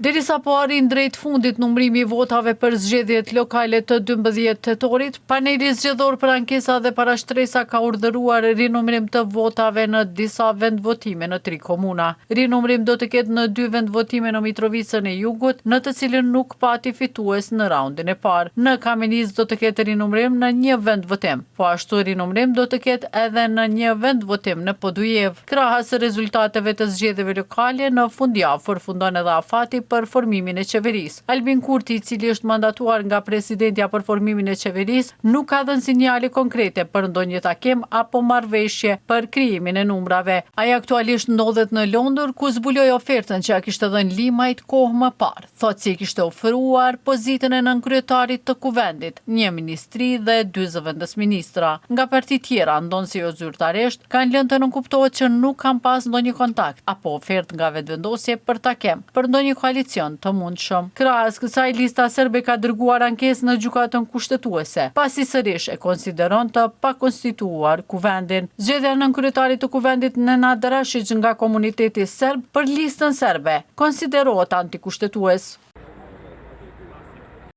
Derisa po arrin drejt fundit numërimi i votave për zgjedhjet lokale të 12 tetorit, paneli zgjedhor për ankesa dhe parashtresa ka urdhëruar rinumërim të votave në disa vendvotime në tri komuna. Rinumërim do të ketë në dy vendvotime në Mitrovicën e Jugut, në të cilën nuk pati fitues në raundin e parë. Në Kamenicë do të ketë rinumërim në një vendvotim. Po ashtu rinumërim do të ketë edhe në një vendvotim në Podujevë. Krahas rezultateve të zgjedhjeve lokale, në fundjavë përfundon edhe afati për formimin e qeverisë. Albin Kurti, i cili është mandatuar nga presidentja për formimin e qeverisë, nuk ka dhënë sinjale konkrete për ndonjë takim apo marrëveshje për krijimin e numrave. Ai aktualisht ndodhet në Londër, ku zbuloi ofertën që ia kishte dhënë Limajt kohë më parë. Thotë se i kishte ofruar pozitën e nënkryetarit të Kuvendit, një ministri dhe dy zëvendësministra. Nga partitë tjera, ndonëse jo zyrtarisht, kanë lënë të nënkuptohet që nuk kanë pas ndonjë kontakt apo ofertë nga Vetëvendosje për takim, për ndonjë koalicion të mundshëm. Krahas kësaj, Lista Serbe ka dërguar ankesë në Gjykatën Kushtetuese, pasi sërish e konsideron të pakonstituuar Kuvendin. Zgjedhja e nënkryetarit të Kuvendit Nenad Rashiq nga komuniteti serb për Listën Serbe, konsiderohet antikushtetues.